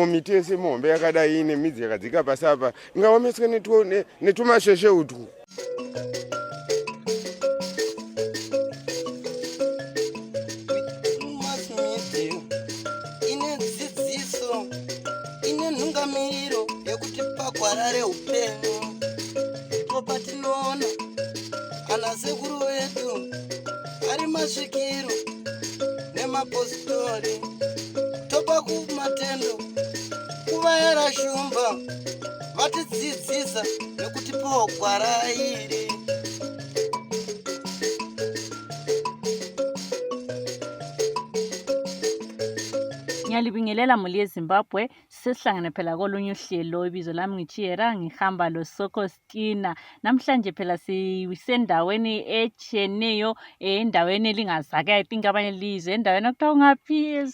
Miti yese mihombe yakadai ine midzi yakadzika pasi apa ingaomeswe netumasheshe utwu. Ine dzidziso, ine nhungamiriro yekuti pagwara reupenyu ndipo patinoona ana sekuru vedu ari masvikiro nemapositori topa kumatendo kuvayera shumba vatidzidzisa nekutipawo gwara iri. Ngiyalibingelela muli yeZimbabwe, sesihlangene phela kolunye uhlelo. Ibizo lami ngichiyera, ngihamba loSokostina. Namhlanje phela sisendaweni etshiyeneyo, endaweni elingazake I think abanye lizwe, endaweni okuthiwa ungaphi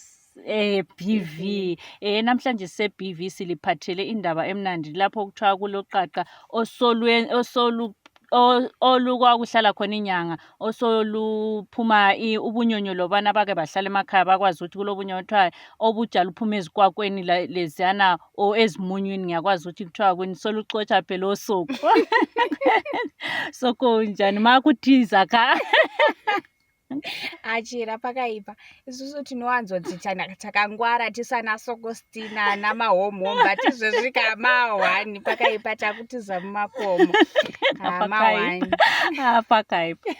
BV. Namhlanje sise BV siliphathele indaba emnandi lapho okuthiwa kuloqaqa osolwe osolu olukwakuhlala khona inyanga osoluphuma ubunyonyo lobana abake bahlala emakhaya bakwazi ukuthi kulobunyonyo kuthiwa obujala uphuma ezikwakweni leziyana or ezimunywini ngiyakwazi ukuthi kuthiwa kuni soluxotsha phela osoko soko njani makuthiza ka. Achira pakaipa. Isusu tinowanzoti takangwara tisana sokostina ana mahomhomba tizvezvi kamahwani pakaipa takutiza mumakomo. Kamahwani. Pakaipa.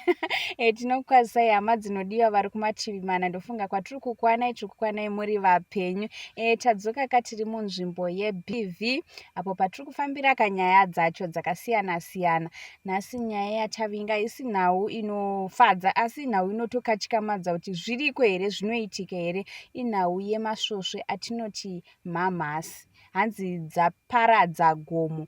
E, tinokwazisai hama dzinodiwa vari kumativi mana ndofunga kwatiri kukwanai tiri kukwanai muri vapenyu. E, tadzoka ka tiri munzvimbo yeBV apo patiri kufambira kanyaya dzacho dzakasiyana siyana. Nhasi nyaya yatavinga isi nhau inofadza asi nhau inotokatyamadza kuti zviriko here zvinoitika here. Inhau yemasvosve atinoti mhamhasi. Hanzi dzaparadza gomo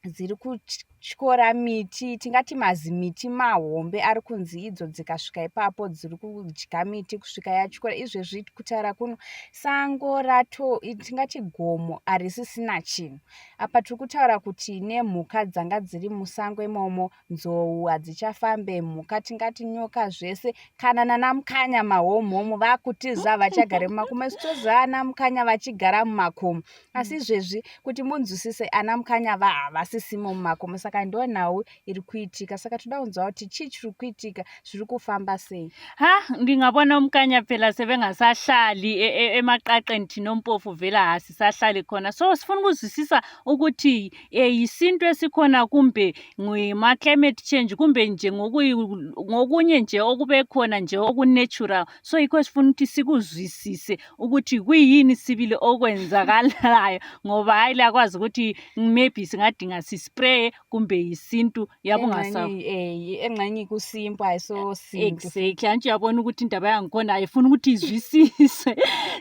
dziri kutyora miti tingati mazimiti mahombe ari kunzi idzo dzikasvika ipapo dziri kudya miti kusvika yatyora. Izvezvi kutaura kuno sango rato tingati gomo harisisina chinhu. Apa tiri kutaura kuti nemhuka dzanga dziri musango imomo, nzou hadzichafambe, mhuka tingati nyoka zvese, kana nana mukanya mahomhomo vakutiza havachagare mumakomo. Isu toziva ana mukanya vachigara mumakomo, asi izvezvi kuti munzwisise ana mukanya va havasisimo mumakomo. Saka ndo nhau iri kuitika. Saka toda kunzwa kuti chii chiri kuitika, zviri kufamba sei. Ha, ndingabona umkanya phela sebengasahlali e, e, emaqaqeni thina ompofu vela hasisahlali khona. So sifuna ukuzwisisa ukuthi eh, yisintu esikhona kumbe ngima-climate change kumbe nje ngokunye nje okube khona nje oku-natural. So yikho sifuna ukuthi sikuzwisise ukuthi kuyini sibili okwenzakalayo ngoba hayi liyakwazi ukuthi maybe singadinga sispraye kumbe yisintu yabungasa engxenye kusimpu ayisosintu. Exactly, antshi uyabona ukuthi indaba yangikhona ayifuni ukuthi izwisise.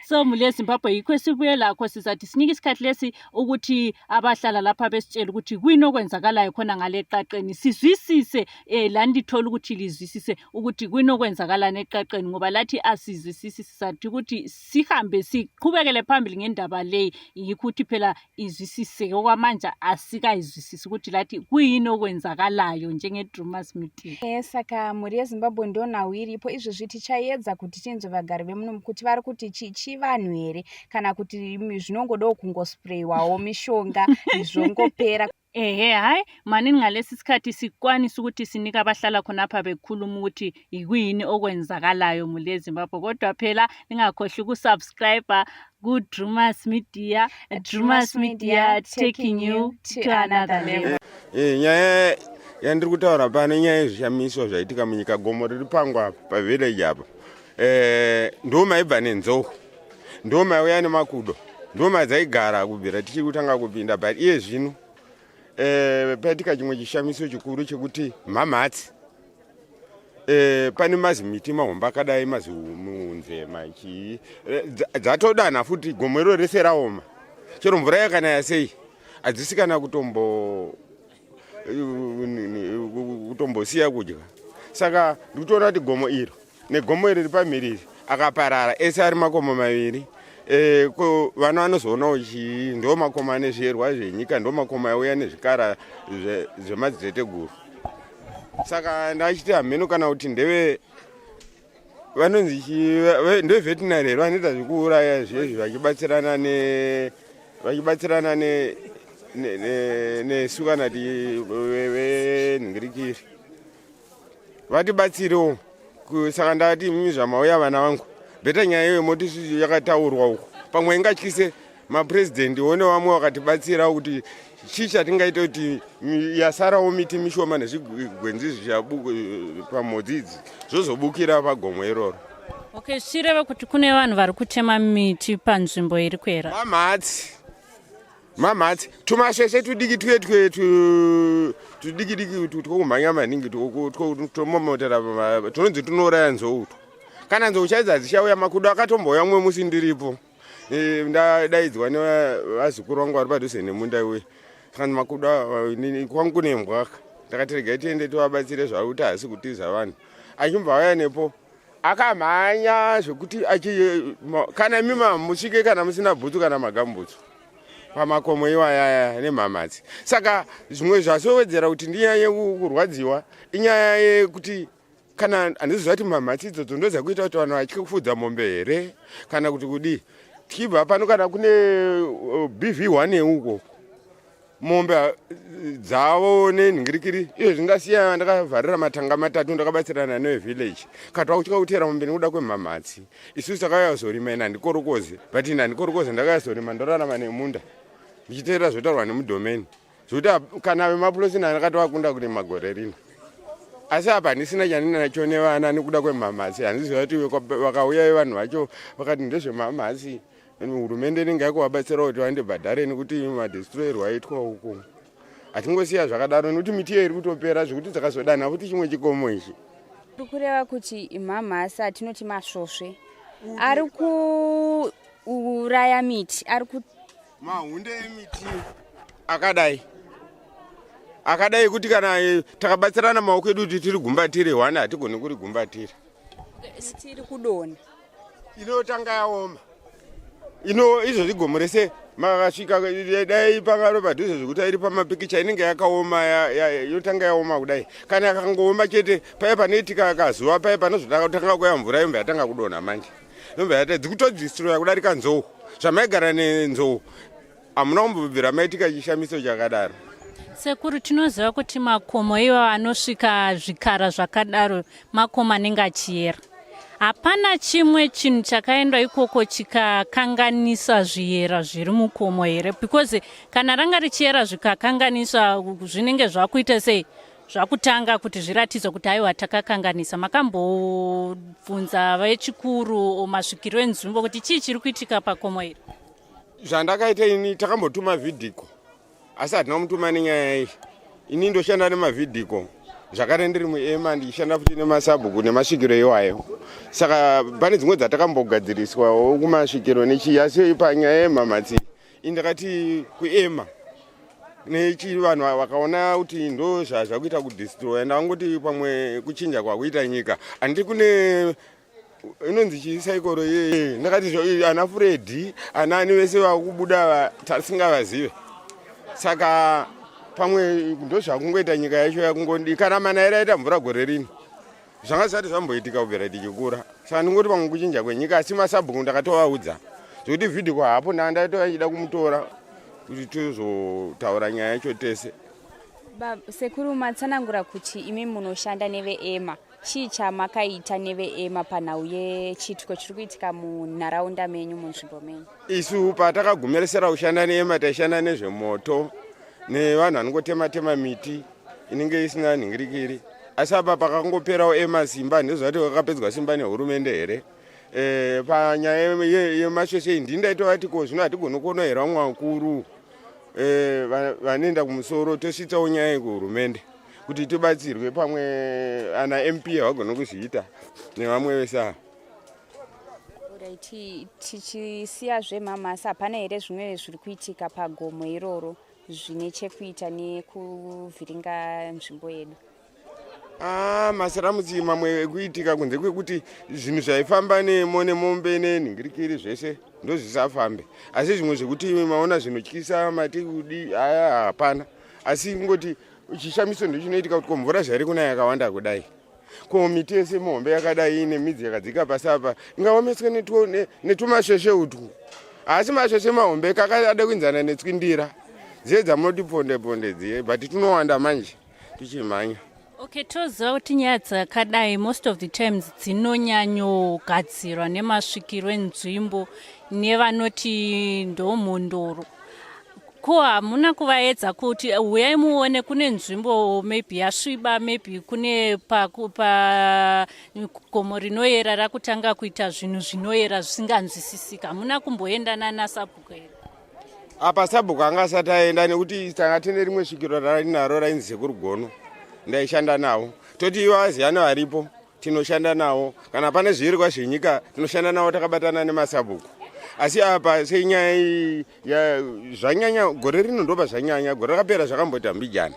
So mule Zimbabwe yikho esibuye lakho, sizathi sinike isikhathi lesi ukuthi abahlala lapha besitshele ukuthi kuyini okwenzakalayo khona ngale eqaqeni, sizwisise lani lithole ukuthi lizwisise ukuthi kuyini okwenzakalani eqaqeni, ngoba lathi asizwisisi, sizathi ukuthi sihambe siqhubekele phambili ngendaba leyi. Yikho ukuthi phela izwisiseke, okwamanje asikayizwisisi ukuthi lathi kuyini okwenzakalayo njenge-Drumas Meeting. Saka mhuri yeZimbabwe ndo nhau iripo izvezvi. Tichaedza kuti tinzwe vagari vemuno kuti vari kuti chivanhu here kana kuti zvinongodawo kungosprayiwawo mishonga zvongopera. Ehe, hayi manini ngalesi sikhathi sikwanisa ukuthi sinike abahlala khonapha bekhuluma ukuthi yikuyini okwenzakalayo mule Zimbabwe, kodwa phela ningakhohlwa ukusubscribe ku-Drumas Media. Drumas Media taking you to another level. Nyaya yandiri kutaura pano inyaya yezvishamiso zvaitika munyika. Gomo riri pangu apa pavillage apa, ndo maibva nenzou, ndo maiuya nemakudo, ndo madzaigara kubvira tichiri kutanga kupinda. But iye zvino paitika chimwe chishamiso chikuru chekuti mhamhatsi, pane mazimiti mahombe akadai mazimunzema chii, dzatodana futi. Gomo iro rese raoma, chero mvura yakanaya sei hadzisi kana kutombosiya kudya. Saka ndikutoona kuti gomo iro negomo iri riri pamhiriri akaparara ese ari makomo maviri, ko vana vanozoonawo chii? Ndo makomo ane zviyerwa zvenyika, ndo makomo aiuya nezvikara zvemadziteteguru. Saka ndachiti hameno kana kuti ndeve Vanonzi ndevetinary here vanoita zvekuuraya zvezvi vachibatsirana ne vachibatsirana ne nesu kana ti venhingirikiri vatibatsirewo. Saka ndati imi zvamauya vana vangu, bheta nyaya iyoyo moti yakataurwa uko, pamwe ingatyise mapurezidendi one vamwe vakatibatsira kuti chii chatingaita kuti yasarawo miti mishoma nezvigwenzi zvichamhodzi idzi zvozobukira pagomo iroro. Okay, zvichireva kuti kune vanhu vari kutema miti panzvimbo iri kuera mamhatsi mamhatsi tumasvesve tudiki tuye tuye tudiki diki twokumhanya maningi twomomotera tunonzi tunouraya nzou utwo. Kana nzou chaidzo hadzichauya, makudo akatombouya mumwe musi ndiripo. Eh, ndadaidzwa nevazukuru vangu vari padhuze nemunda uye saka makudo kwangu kune mbwa, ndakati regai tiende tivabatsire zvauri kuti haasi kutiza vanhu. Achimbva auya nepo akamhanya zvekuti kana imi musvike kana musina bhutsu kana magambutsu pamakomo iwayaya nemhamatsi. Saka zvimwe zvasowedzera kuti ndinyanye kurwadziwa inyaya yekuti kana handiziva kuti mhamhatsi idzodzo ndodzakuita kuti vanhu vatye kufudza mombe here kana kuti kudii. Tichibva pano kana kune BV1 yeuko, mombe dzavo nenhingirikiri iyo zvingasiya. Ndakavharira matanga matatu, ndakabatsirana nevillage kati vakutya kuteera mombe nekuda kwemhamhatsi. Isusu takauya kuzorima, ine handikorokoze, but ine handikorokoze, ndakauya kuzorima, ndorarama nemunda ndichiteerera zvotaurwa nemudomeni, zvekuti kana vemapurosina ndakatovakunda kurima gore rino, asi apa handisina chandinacho nevana nekuda kwemhamhatsi. Handiziva kuti vakauya vanhu vacho vakati ndezvemhamhatsi, hurumende inenge yakuvabatsira kuti vandibhadhare nekuti madestroyerwo aitwa uku. Hatingosiya zvakadaro nekuti miti iyo iri kutopera zvekuti dzakazodanha futi chimwe chikomo ichi. Tiri kureva kuti imhamhasi atinoti masvosve ari kuuraya miti, ari ku Mahunde emiti akadai akadai kuti kana takabatsirana maoko edu kuti tiri gumbatire hwani, hatigoni kuri gumbatira. Miti iri kudonha. Inotanga yaoma ino izvozvi gomo rese makasvika dai pangaro padhuze zvekuti iri pamapikicha inenge yakaoma, inotanga yaoma kudai. Kana yakangooma chete, paya panoitika kazuva paya panozotanga kuya mvura, yobva yatanga kudonha manje, yobva yata dzikutodistroya kudarika nzou. Zvamaigara nenzou hamuna kumbobvira maitika chishamiso chakadaro. Sekuru, tinoziva kuti makomo iwawo anosvika zvikara zvakadaro, makomo anenge achiyera. Hapana chimwe chinhu chakaendwa ikoko chikakanganisa zviyera zviri mukomo here? Because kana ranga richiyera zvikakanganiswa, zvinenge zvakuita sei, zvakutanga kuti zviratidze kuti aiwa, takakanganisa. Makambobvunza vechikuru, masvikiro enzvimbo, kuti chii chiri kuitika pakomo iri? Zvandakaita ini, takambotuma vhidhiko, asi hatina kumutuma nenyaya iyi. Ini ndoshanda nemavhidhiko zvakare, ndiri muema, ndichishanda futi nemasabhuku nemasvikiro iwayo. Saka pane dzimwe dzatakambogadziriswawo kumasvikiro nechii, asi panyaya yemhamhatsi ini ndakati kuema nechi vanhu vakaona kuti ndo zvazvakuita kudestroya. Ndangoti pamwe kuchinja kwakuita nyika, handiti kune inonzi chisaikoro iye. Ndakati ana Freddy, ana ani vese vakubuda tasingavazive, saka pamwe ndo zvakungoita nyika yacho yakungodi. Kana manaira aita mvura gore rino, zvanga zvisati zvamboitika kubvira tichikura. Saka ndingoti pamwe kuchinja kwenyika, asi masabhuku ndakatovaudza zvekuti vhidhiko hapo, ndandatova ndichida kumutora kuti tozotaura nyaya yacho tese. Sekuru, matsanangura kuti imi munoshanda neveEMA. Chii chamakaita neveEMA panhau yechiitiko chiri kuitika munharaunda menyu, munzvimbo menyu? Isu patakagumeresera kushanda neEMA, taishanda nezvemoto nevanhu vanongotema tema miti inenge isina nhingirikiri, asi apa pakangoperawo EMA simba, ndezvati vakapedzwa simba nehurumende here? Panyaya yemasvesve iyi, ndini ndaitovati ko zvino hatigoni kuona here vamwe vakuru vanoenda kumusoro, tosvitsawo nyaya yekuhurumende kuti tibatsirwe? Pamwe ana MP havagoni kuzviita nevamwe vese ava. Alright, tichisiya zvemhamhasi, hapana here zvimwe zviri kuitika pagomo iroro zvine chekuita nekuvhiringa nzvimbo yedu? Ah, masaramutsi mamwe ekuitika kunze kwekuti zvinhu zvaifamba nemo nemombe nenhingirikiri zvese ndozvisafambe, asi zvimwe zvekuti maona zvinotyisa mati kudi aya hapana. Asi kungoti chishamiso ndochinoitika kuti ko mvura zvairi kunaya yakawanda kudai. Ko miti yese mihombe yakadai ine midzi yakadzika pasi apa ingaomeswe netumashweshe utwu. Asi mashweshe mahombe kakada kuinzana netswindira dziye dzamunoti ponde ponde dziye, but tunowanda manje tichimhanya. Okay, toziva kuti nyaya dzakadai most of the times dzinonyanyogadzirwa nemasvikiro enzvimbo nevanoti ndomhondoro. Ko hamuna kuvaedza kuti huyai muone kune nzvimbo maybe yasviba, maybe kune pa, pa gomo rinoyera rakutanga kuita zvinhu zvinoyera zvisinganzwisisika? Hamuna kumboenda nana sabhuku here? Apa sabhuku anga asati aenda nekuti tanga tine rimwe svikiro rarinaro rainzi Sekuru Gono, ndaishanda navo. Toti ivo aziyana varipo, tinoshanda navo. Kana pane zvirikwa zvenyika tinoshanda navo takabatana nemasabhuku. Asi apa senyaya iyi zvanyanya gore rino, ndopa zvanyanya. Gore rakapera zvakamboita mbijana.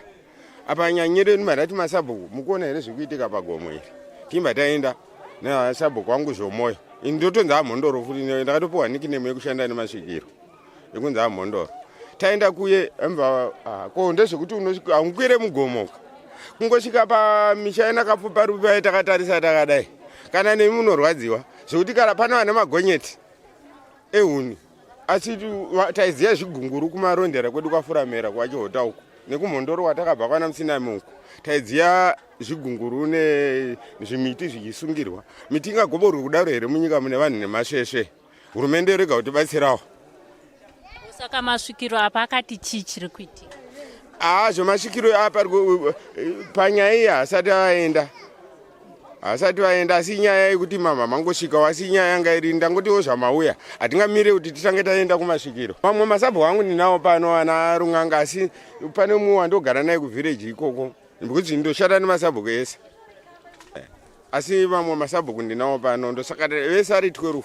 Apa nyanyiro inu mandati masabhuku, mukuona here zvikuitika pagomo iri? Timba taenda nasabhuku wangu Zvomoyo. Ini ndotonzi amhondoro futi, ndakatopiwa nickname yekushanda nemasvikiro yekunzi amhondoro. Taenda kuye emva ko ndezvekuti haunkwire mugomo, kungosvika pamisha yenakapfupa rupai takatarisa takadai, kana nemi munorwadziwa zvekuti kana pane vane magonyeti ehuni. Asi taiziva zvigunguru kumarondera kwedu kwaFuramera kwaChihota uko nekuMhondoro watakabva kwana Musinami uko, taiziva zvigunguru nezvimiti zvichisungirwa. Miti ingagoborwe kudaro here munyika mune vanhu nemasvesve? Hurumende yorega kutibatsirawo. Saka masvikiro apa akati chii chiri kuitika? Aa, zvemasvikiro apa panyaya iyi hasati aenda, hasati vaenda. Asi nyaya yekuti mama mangosvikawo, asi nyaya yanga iri ndangotiwo zvamauya, hatingamire kuti titange taenda kumasvikiro. Mamwe masabhuku angu ndinawo pano ana Rung'anga, asi pane mumwe wandogara naye kuvhireji ikoko because ndoshanda nemasabhuku ese. Asi vamwe masabhuku ndinawo pano, ndosaka vese ari 12,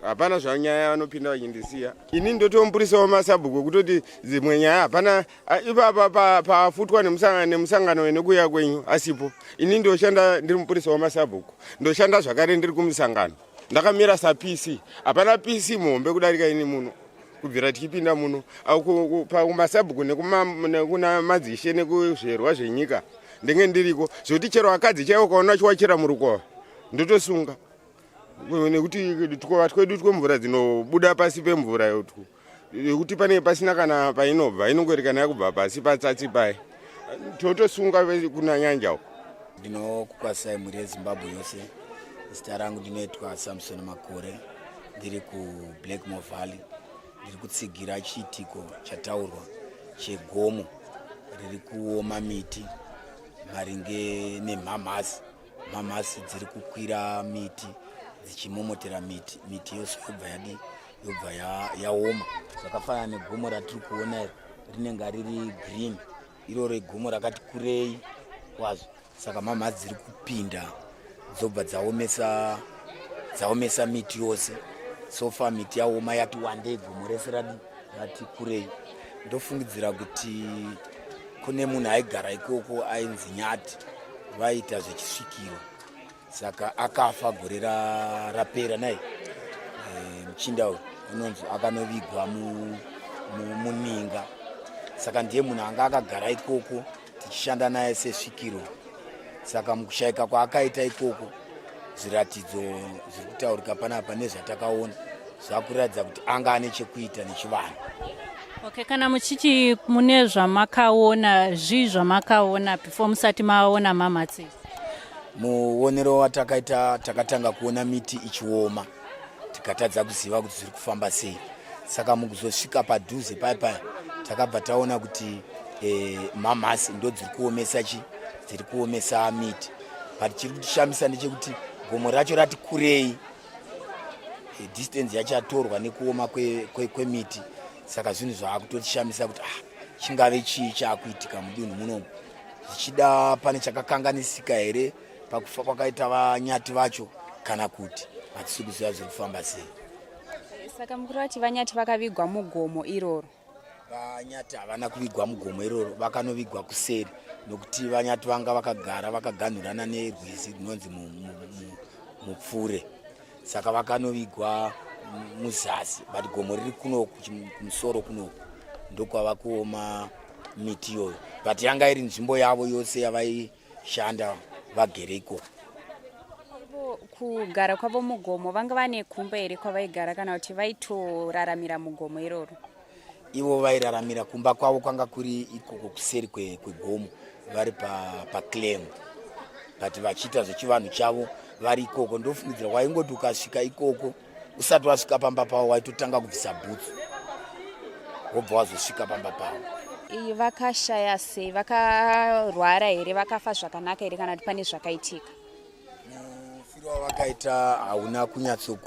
hapana zvanyaya vanopinda vachindisiya. Ini ndotomupurisawo masabhuku ekutoti dzimwe nyaya hapana ipapa pafutwa nemusangano wenekuuya kwenyu asipo. Ini ndoshanda ndiri mupurisa wamasabhuku, ndoshanda zvakare ndiri kumusangano ndakamira saPC. Hapana PC muhombe kudarika ini muno kubvira tichipinda muno pamasabhuku nekuna madzishe nekuzverwa zvenyika ndenge ndiriko, zvekuti chero vakadzi chaivo kaona chiwachera murukova ndotosunga, nekuti tukova twedu twemvura dzinobuda pasi pemvura yotwu yekuti panenge pasina kana painobva, inongoerekana yakubva pasi patsatsi pai, totosunga kuna nyanja uko. Ndinokukwazisai mhuri yeZimbabwe yose. Zita rangu ndinoitwa Samson Makore, ndiri kuBlackmore Valley. Ndiri kutsigira chiitiko chataurwa chegomo riri kuoma miti maringe nemhamhasi. Mhamhasi dziri kukwira miti dzichimomotera miti, miti yose yobva yadi yobva yaoma. Zvakafanana negomo ratiri kuona iri, rinenge riri green, iro regomo rakati kurei kwazvo. Saka mhamhasi dziri kupinda dzobva dzaomesa, dzaomesa miti yose. So far miti yaoma yati wandei, gomo rese radi rati kurei. Ndofungidzira kuti kune munhu aigara ikoko ainzi Nyati, vaiita zvechisvikiro. Saka akafa gore rapera nai muchinda uyu unonzi akanovigwa muninga. Saka ndiye munhu anga akagara ikoko tichishanda naye sesvikiro. Saka mukushayika kwaakaita ikoko, zviratidzo zviri kutaurika panapa nezvatakaona zvakuratidza kuti anga ane chekuita nechivanhu. Okay, kana muchiti mune zvamakaona, zvii zvamakaona before musati maona mhamhatsi? Muonero watakaita, takatanga kuona miti ichioma, tikatadza kuziva kuti zviri kufamba sei. Saka mukuzosvika padhuze paya paya takabva taona kuti mhamhasi ndo dziri kuomesa chi dziri kuomesa miti. But chiri kutishamisa ndechekuti gomo racho rati kurei, distance yacho yatorwa nekuoma kwemiti kwe. Saka zvinhu zvaakutotishamisa kuti chingave chii chaakuitika mudunhu munomu? Zvichida pane chakakanganisika here pakufa kwakaita vaNyati vacho, kana kuti hatisi kuziva zviri kufamba sei. Saka mukuru vati vaNyati vakavigwa mugomo iroro? VaNyati havana kuvigwa mugomo iroro, vakanovigwa kuseri, nokuti vaNyati vanga vakagara vakaganhurana nerwizi runonzi Mupfure. Saka vakanovigwa muzasi, but gomo riri kunoku kumusoro kunoku ndokwava kuoma miti iyoyo. But yanga iri nzvimbo yavo yose yavaishanda. vagere ikoko. Ivo kugara kwavo mugomo vanga vane kumba here kwavaigara kana kuti vaitoraramira mugomo iroro? Ivo vairaramira kumba kwavo kwanga kuri ikoko kuseri kwegomo vari paclaim pa but vachiita zvechivanhu chavo vari ikoko. Ndofungidzira waingoti ukasvika ikoko usati wasvika pamba pavo waitotanga kubvisa bhutsu wobva wazosvika pamba pavo. Iyi vakashaya sei? Vakarwara here? Vakafa zvakanaka here kana kuti pane zvakaitika? Mufiro wavakaita hauna kunyatso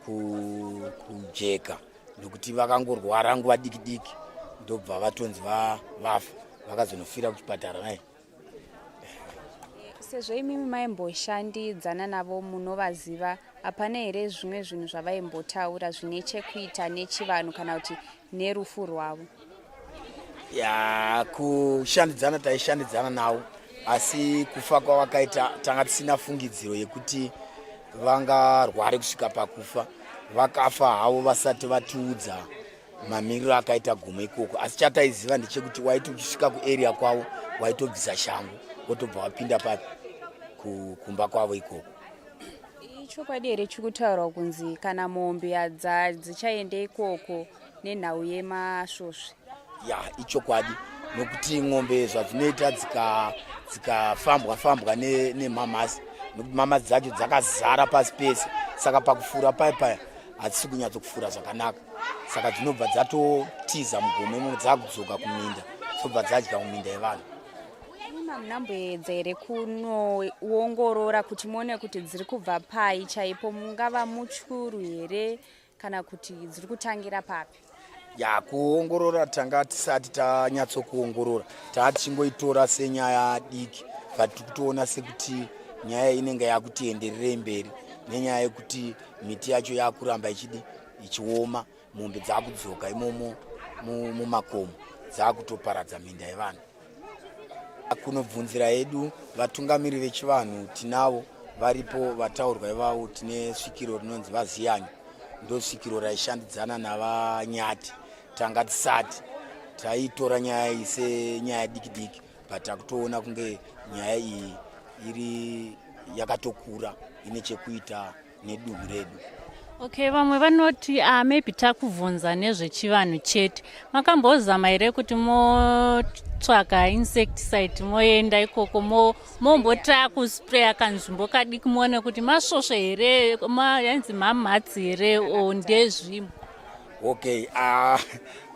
kujeka nekuti vakangorwara nguva diki diki ndobva vatonzi vafa vakazonofira kuchipatara naye. Sezvo imimi maimboshandidzana navo munovaziva, hapana here zvimwe zvinhu zvavaimbotaura zvine chekuita nechivanhu kana kuti nerufu rwavo? Ya, kushandidzana taishandidzana navo, asi kufa kwavakaita tanga tisina fungidziro yekuti vangarware kusvika pakufa. Vakafa havo vasati vatiudza mamiriro akaita gomo ikoko, asi chataiziva ndechekuti waiti uchisvika kuarea kwavo waitobvisa shangu wotobva wapinda papi kumba kwavo ikoko. Ichokwadi here chikutaurwa kunzi kana mombe dzichaende ikoko nenhau yemasvosve? Ya, ichokwadi, nokuti ng'ombe zvadzinoita dzikafambwa fambwa nemhamhasi, nekuti mhamhasi dzacho dzakazara pasi pese, saka pakufura paya paya hadzisi kunyatsokufura zvakanaka, saka dzinobva dzatotiza mugomo imomo dzakudzoka kuminda, dzobva dzadya muminda yevanhu. Imi munamboedza here kunoongorora kuti muone kuti dziri kubva pai chaipo, mungava mutyuru here kana kuti dziri kutangira papi? Ya, kuongorora tanga tisati tanyatsokuongorora, taa tichingoitora senyaya diki, but tiri kutoona sekuti nyaya inenge yakuti endererei mberi nenyaya yekuti miti yacho yakuramba ichidi ichioma, mombe dzakudzoka imomo mumakomo dzakutoparadza minda yevanhu. Kunobvunzira hedu vatungamiri vechivanhu tinavo varipo vataurwa ivavo. Tine svikiro rinonzi VaZiyanyu, ndo svikiro raishandidzana naVaNyati. Tanga tisati taitora nyaya iyi senyaya diki diki, but takutoona kunge nyaya iyi iri yakatokura, ine chekuita nedunhu redu. Okay, vamwe vanoti maybe takubvunza nezvechivanhu chete. Makambozama here kuti motsvaka insecticide, moenda ikoko mombotaya kuspraya kanzvimbo kadiki muone kuti masvosve here, yainzi mamhatsi here o ndezvimwe? Okay,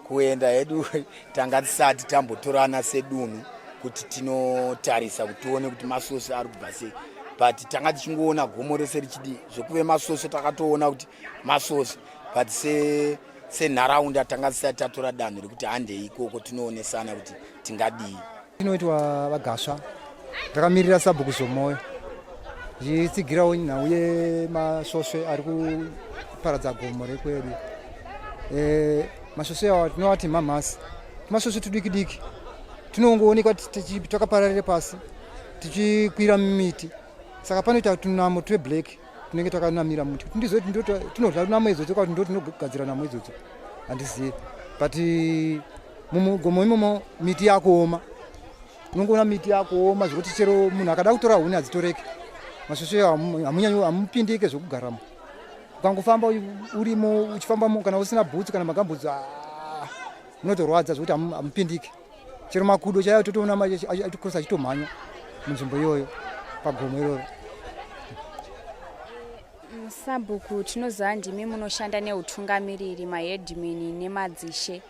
kuenda hedu tanga tisati tambotorana sedunhu kuti tinotarisa kuti tione kuti masvosve ari kubva sei, but tanga tichingoona gomo rese richidi zvekuve masvosve, takatoona kuti masvosve, but senharaunda tanga tisati tatora danho rekuti handei ikoko tinoonesana kuti tingadii. Tinoitwa VaGasva, ndakamirira sabhuku Zvomoyo, ndichitsigirawo nhau yemasvosve ari kuparadza gomo rekwedu. Masvosve awa tinovati mhamhasi, tumasvosve tudiki diki tunongoonekwa twakapararira pasi tichikwira mumiti, saka panoita tunamo tweblack tunenge twakanamira muti kuti ndizvo tinodya namo idzodzo kana ndo tinogadzira namo idzodzo, handizivi. But mumugomo imomo miti yakuoma, unongoona miti yakuoma zvekuti chero munhu akada kutora huni hadzitoreke. Masvosve hamunyanyi, hamupindike zvekugaramo. Ukangofamba urimo uchifambamo kana usina bhutsu kana magambutsu, unotorwadza zvekuti hamupindike. Chero makudo chaiyo totoona achikrosa achitomhanya munzvimbo iyoyo pagomo iroro. Sabhuku, tinoziva ndimi munoshanda neutungamiriri, maheadman nemadzishe.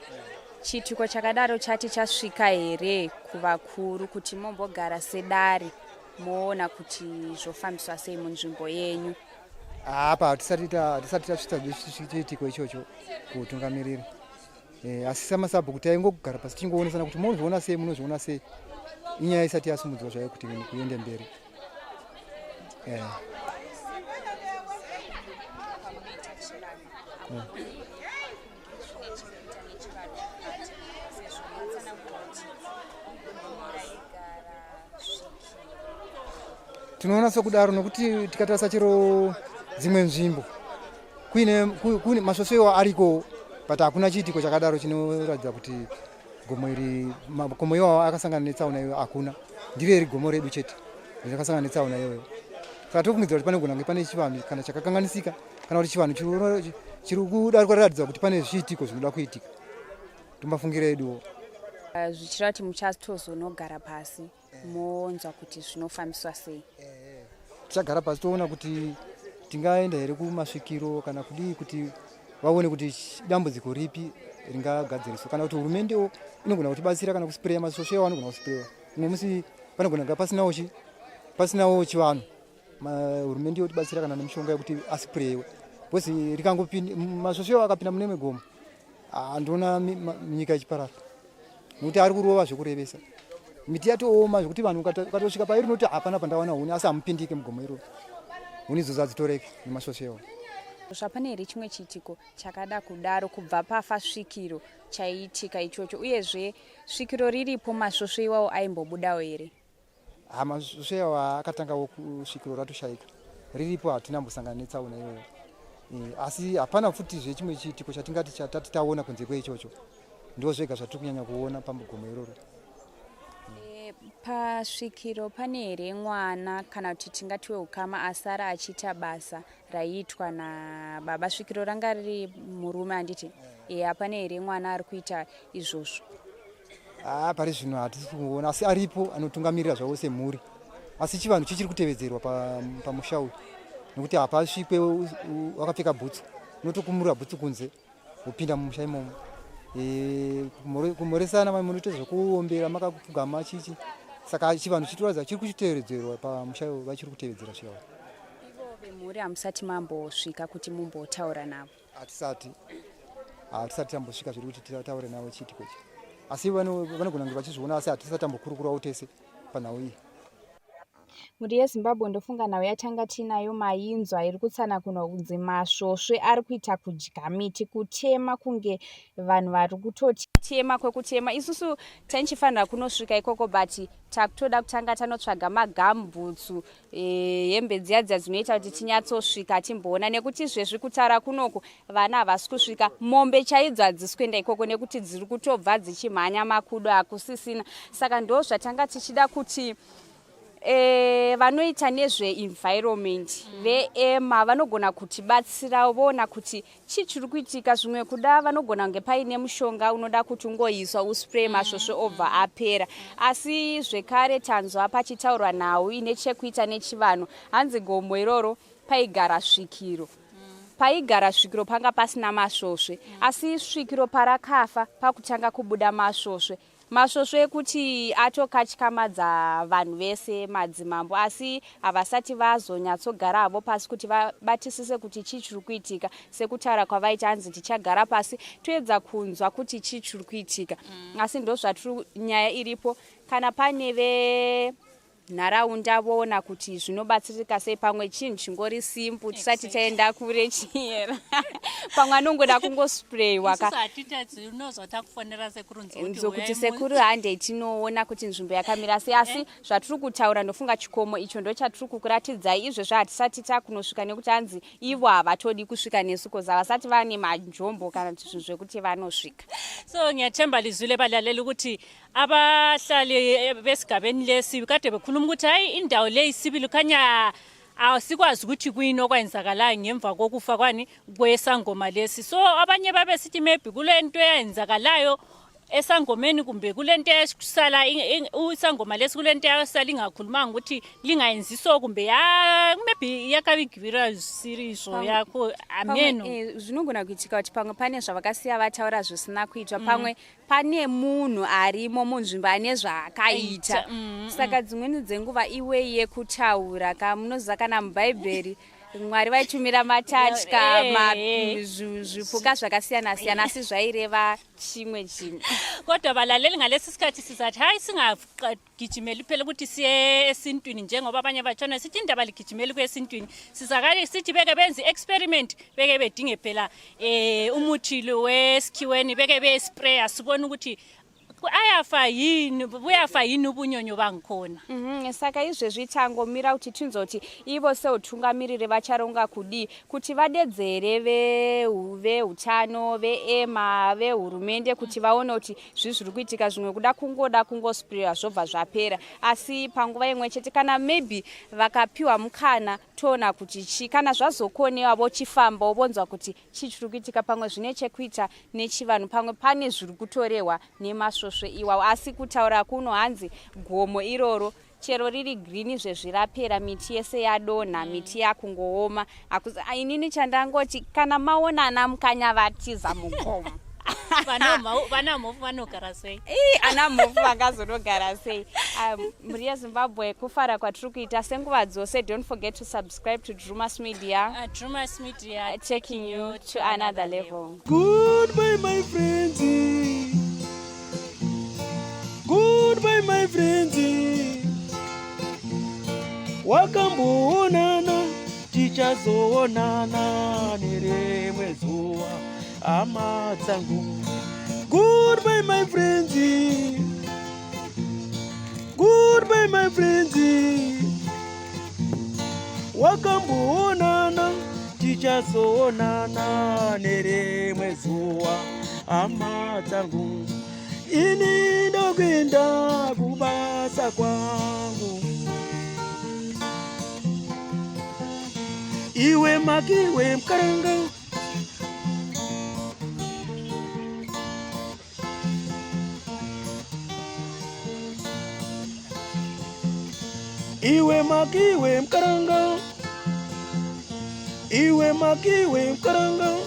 Chiitiko chakadaro chati chasvika here kuvakuru kuti mombogara sedare moona kuti zvofambiswa sei munzvimbo yenyu? Apa hatisati tasvitsa chiitiko ichocho kuutungamiriri, asi samasabhuku taingogara pasi tichingoonesana kuti munozviona sei, munozviona sei. Inyaya isati yasimudzwa zvayo kuti kuende mberi. Tinoona sokudaro nokuti tikatarisa chero dzimwe nzvimbo kuine masvosve iwo ariko, but hakuna chiitiko chakadaro chinoratidza kuti gomo iri, makomo iwawo akasangana netsaona iyo, hakuna. Ndiro iri gomo redu chete. Zvakasangana netsaona iyoyo. Saka tofungidzira kuti panogona kunge pane chivanhu kana chakakanganisika kana kuti chivanhu chiri kuda kuratidza kuti pane zviitiko zvinoda kuitika. Tomafungiro eduwo. Ah, zvichireva kuti muchatozonogara pasi monzwa kuti zvinofambiswa sei. Tichagara pasi toona kuti tingaenda here kumasvikiro kana kudii kuti vaone kuti dambudziko ripi ringagadziriswa kana kuti hurumendewo inogona kutibatsira kana kusipureya masosho ewo anogona kusipurewa umwe musi panogona kunga pasinawo chi pasinawo chivanhu hurumende yotibatsira kana nemishonga yekuti asipurewe because rikangopinda masosho ewo akapinda mune megomo handiona nyika ichiparara nokuti ari kurova zvekurevesa miti yatooma zvekuti vanhu ukatosvika pairi unoti hapana pandawana huni asi hamupindike mugomo iroro huni idzodzo hadzitoreke nemasvosvewo zvapane here chimwe chiitiko chakada kudaro kubva pafa svikiro chaiitika ichocho uyezve svikiro riripo masvosve iwawo aimbobudawo here Hama Svosvewa akatangawo kusvikiro ratoshaika riripo hatina mbosangana netsaona iyoyo eh, asi hapana futi zvechimwe chiitiko chatingati chatati taona kunze kweichocho ndo zvega zvatiri kunyanya kuona pamugomo iroro eh, pasvikiro pane here mwana kana kuti tingati weukama asara achiita basa raiitwa nababa svikiro ranga riri murume handiti e hapana here mwana ari kuita izvozvo haa pari zvino hatisi kuona asi aripo anotungamirira zvavo semhuri asi chivanhu chichiri kutevedzerwa pamusha uyu nekuti hapasvikwe wakapfeka bhutsu unotokumurira bhutsu kunze wopinda mumusha imomo e, kumhoresana munoita zvekuombera makapfugama chichi saka chivanhu chitoratidza chiri kuchitevedzerwa pamusha uyu vachiri kutevedzera chivanhu ivo vemhuri hamusati mambosvika kuti mumbotaura navo Hatisati hatisati tambosvika zviri kuti titaure navo chiitiko ichi asi vanogona kunge vachizviona asi hatisati tambokurukurawo tese panhau iyi. Mhuri yeZimbabwe ndofunga nhau yatanga tiinayo mainzwa iri kutsanakunwa kunzi masvosve ari kuita kudya miti kutema kunge vanhu vari kutotema kwekutema isusu tainchifanira kunosvika ikoko but takutoda kutanga tanotsvaga magambutsu e, hembe dziya dziya dzinoita kuti tinyatsosvika timboona nekuti izvezvi kutara kunoku vana havasi kusvika mombe chaidzo hadzisi kuenda ikoko nekuti dziri kutobva dzichimhanya makudo hakusisina saka ndo zvatanga tichida kuti E, vanoita nezveenvironment mm. veema vanogona kutibatsira voona kuti chii chiri kuitika zvimwe kuda vanogona kunge paine mushonga unoda kuti ungoiswa uspray masvosve obva apera asi zvekare tanzwa pachitaurwa nhau ine chekuita nechivanhu hanzi gomo iroro paigara svikiro paigara svikiro panga pasina masvosve asi svikiro parakafa pakutanga kubuda masvosve Masvosve ekuti atokatyamadza vanhu vese madzimambo asi havasati vazonyatsogara havo pasi kuti vabatisise kuti chii chiri kuitika sekutaura kwavaita hanzi tichagara pasi toedza kunzwa kuti chii chiri kuitika mm. asi ndozvatiri nyaya iripo kana pane ve nharaunda voona kuti zvinobatsirika sei pamwe chinhu chingori simple tisati taenda kure chiyera pamwe anongoda kungosprayiwa nzokuti sekuru handei tinoona kuti nzvimbo yakamira sei asi eh. zvatiri kutaura ndofunga chikomo icho ndochatiri kukuratidzai izvezvi hatisati takunosvika nekuti hanzi ivo havatodi kusvika nesu koz havasati vane manjombo kana kuti zvinhu zvekuti vanosvika so ngiyathemba lizwile balalela ukuthi Abahlali eh, besigabeni lesi kade bekhuluma ukuthi hayi indawo leyi sibili khanya asikwazi ukuthi kuyini okwenzakalayo ngemva kokufa kwani kwesangoma lesi so abanye babesithi maybe kule nto eyenzakalayo esangomeni kumbe kule nto esala isangoma lesi kule nto eyasala ingakhulumanga ukuthi lingayenzi so kumbe ya maybe yakavigwira zvisiri izvo yako ameno eh, zvinogona kuitika kuti pamwe pane zvavakasiya vataura zvisina kuitwa mm. pamwe pane munhu arimo munzvimbo ane zvaakaita mm, mm. saka dzimweni dzenguva iwei yekutaura ka munoziva kana mubhaibheri mwari vaitumira matatya eh, eh. zvipuka zvakasiyana siyana asi zvaireva chimwe chinhu kodwa balaleli ngalesi sikhathi sizathi hayi singagijimeli phela ukuthi siye esintwini njengoba abanye batshona sithi indaba ligijimeli kwesintwini sizakale sithi beke benze i-experiment beke bedinge phela um umuthi lo wesikhiweni beke beyisprayer sibone ukuthi Ayafa yini buyafa yini ubunyonyo bangikhona? Saka izvezvi tangomira kuti tinzwe kuti ivo seutungamiriri vacharonga kudii kuti vadedzere veutano veema vehurumende kuti vaone kuti zvii zviri kuitika. Zvimwe kuda kungoda kungospraya zvobva zvapera, asi panguva imwe chete kana maybe vakapiwa mukana toona kuti chii, kana zvazokonewa vochifambawo vonzwa kuti chii chiri kuitika. Pamwe zvine chekuita nechivanhu, pamwe pane zviri kutorehwa nemasvosve iwawo. Asi kutaura kuno hanzi gomo iroro chero riri green zvezvi rapera, miti yese yadonha, miti yakungooma. Inini chandangoti kana maona ana Mukanya vatiza mugomo, Vana Mhofu vanogara sei? Ii, ana Mhofu vangazonogara sei? Mhuri yeZimbabwe, kufara kwatiri kuita senguva dzose, don't forget to subscribe to Drumas Media. Drumas Media, taking you to another level. Goodbye, my friends. Goodbye, my friends. Wakamboonana, tichazoonana nerimwe zuva, hama dzangu. Goodbye, my friends. Goodbye, my friends. Wakamboonana, tichazoonana nerimwe zuva, hama dzangu. Ini ndokuenda kubasa kwangu. Iwe Makiwe Mukaranga. Iwe Makiwe Mukaranga. Iwe Makiwe Mukaranga.